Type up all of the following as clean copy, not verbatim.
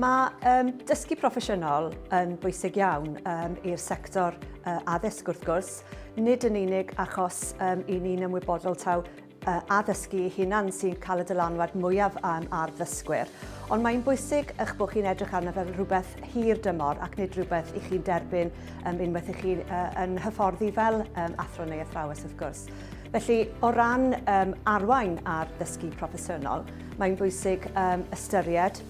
Mae um, dysgu proffesiynol yn bwysig iawn um, i'r sector uh, addysg wrth gwrs, nid yn unig achos um, i ni'n ymwybodol taw uh, addysgu ei hunan sy'n cael y dylanwad mwyaf um, ar ddysgwyr. Ond mae'n bwysig eich bod chi'n edrych arno fel rhywbeth hir dymor ac nid rhywbeth i chi'n derbyn um, unwaith i chi uh, yn hyfforddi fel um, athro neu athrawes wrth gwrs. Felly, o ran um, arwain ar ddysgu proffesiynol, mae'n bwysig um, ystyried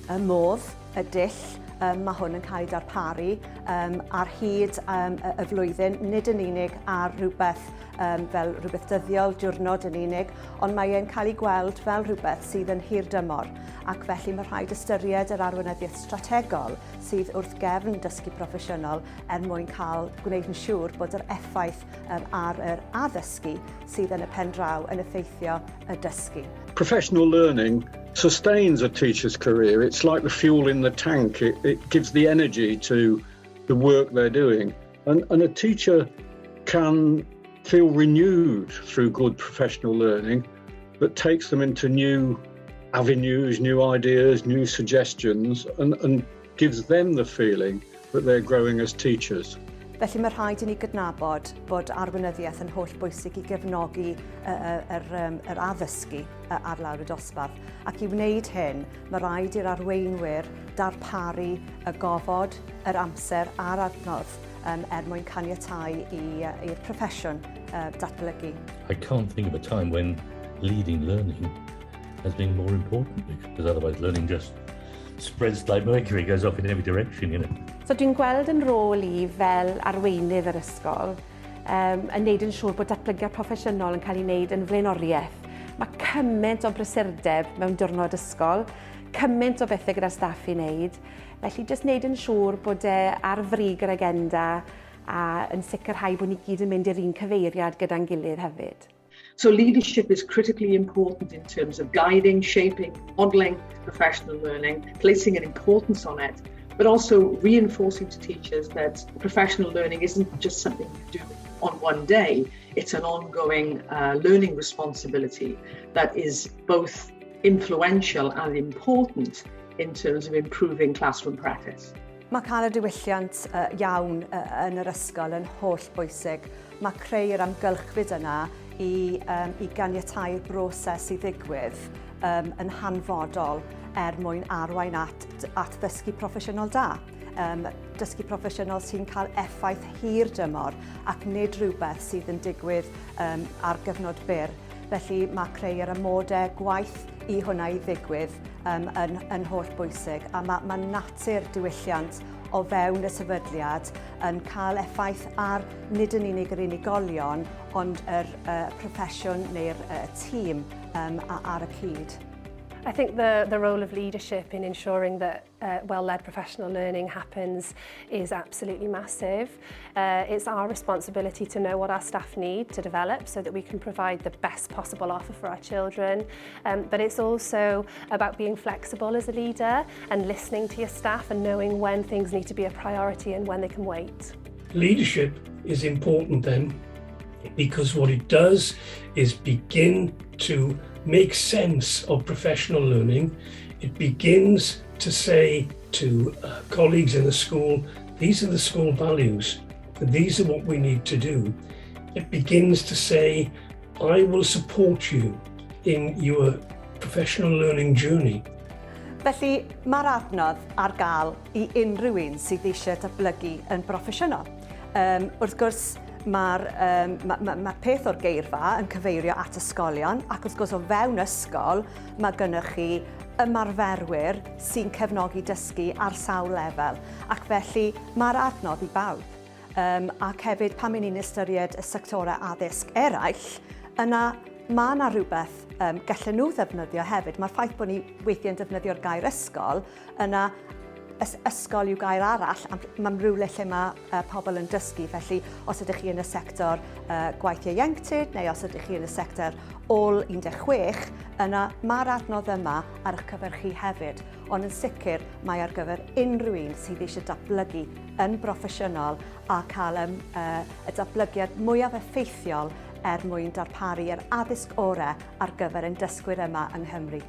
y modd, y dull um, mae hwn yn cael ei darparu um, ar hyd um, y, y flwyddyn, nid yn unig ar rhywbeth um, fel rhywbeth dyddiol, diwrnod yn unig, ond mae e'n cael ei gweld fel rhywbeth sydd yn hir dymor, ac felly mae rhaid ystyried yr arweinyddiaeth strategol sydd wrth gefn dysgu proffesiynol er mwyn cael gwneud yn siŵr bod yr effaith um, ar yr addysgu sydd yn y pen draw yn effeithio y dysgu. Professional learning sustains a teacher's career. It's like the fuel in the tank. It, it gives the energy to the work they're doing. And, and a teacher can feel renewed through good professional learning that takes them into new avenues, new ideas, new suggestions, and, and gives them the feeling that they're growing as teachers. Felly mae rhaid i ni gydnabod bod arweinyddiaeth yn holl bwysig i gefnogi yr, yr, yr addysgu ar lawr y dosbarth. Ac i wneud hyn, mae rhaid i'r arweinwyr darparu y gofod, yr amser a'r adnodd um, er mwyn caniatáu i'r proffesiwn uh, datblygu. I can't think of a time when leading learning has been more important because otherwise learning just spreads like mercury, goes off in every direction, you know. So dwi'n gweld yn rôl i fel arweinydd yr ysgol um, yn neud yn siŵr bod datblygiad proffesiynol yn cael ei wneud yn flaenoriaeth. Mae cymaint o brysurdeb mewn diwrnod ysgol, cymaint o bethau gyda staff i wneud, felly jyst wneud yn siŵr bod e ar frig yr agenda a yn sicrhau bod ni gyd yn mynd i'r un cyfeiriad gyda'n gilydd hefyd. So leadership is critically important in terms of guiding, shaping, modelling professional learning, placing an importance on it, but also reinforcing to teachers that professional learning isn't just something you do on one day, it's an ongoing uh, learning responsibility that is both influential and important in terms of improving classroom practice. Mae cael y diwylliant uh, iawn uh, yn yr ysgol yn holl bwysig. Mae creu yr amgylchfyd yna i, um, i ganiatau'r broses i ddigwydd um, yn hanfodol er mwyn arwain at, at ddysgu proffesiynol da. Um, dysgu proffesiynol sy'n cael effaith hir dymor ac nid rhywbeth sydd yn digwydd um, ar gyfnod byr. Felly mae creu yr amodau gwaith i hwnna i ddigwydd um, yn, yn holl bwysig a mae, mae natur diwylliant o fewn y sefydliad yn cael effaith ar nid yn unig yr unigolion ond yr uh, proffesiwn neu'r uh, tîm um, ar y cyd. I think the, the role of leadership in ensuring that uh, well-led professional learning happens is absolutely massive. Uh, it's our responsibility to know what our staff need to develop so that we can provide the best possible offer for our children. Um, but it's also about being flexible as a leader and listening to your staff and knowing when things need to be a priority and when they can wait. Leadership is important then because what it does is begin to make sense of professional learning. It begins to say to uh, colleagues in the school, these are the school values, these are what we need to do. It begins to say, I will support you in your professional learning journey. Felly, mae'r adnodd ar gael i unrhyw un sydd eisiau datblygu yn broffesiynol. Um, wrth gwrs, mae'r um, ma, ma, ma peth o'r geirfa yn cyfeirio at ysgolion ac wrth gwrs o fewn ysgol mae gynnwch chi ymarferwyr sy'n cefnogi dysgu ar sawl lefel ac felly mae'r adnodd i bawb. Um, ac hefyd pan ni'n ystyried y sectorau addysg eraill, yna mae yna rhywbeth um, gallen nhw ddefnyddio hefyd. Mae'r ffaith bod ni weithiau'n defnyddio'r gair ysgol, yna ysgol yw gair arall, mae'n rhywle lle mae uh, pobl yn dysgu. Felly, os ydych chi yn y sector uh, gwaith ieuenctid neu os ydych chi yn y sector ôl 16, yna mae'r adnodd yma ar eich cyfer chi hefyd. Ond yn sicr, mae ar gyfer unrhyw un sydd eisiau datblygu yn broffesiynol a cael um, uh, y datblygiad mwyaf effeithiol er mwyn darparu yr addysg orau ar gyfer ein dysgwyr yma yng Nghymru.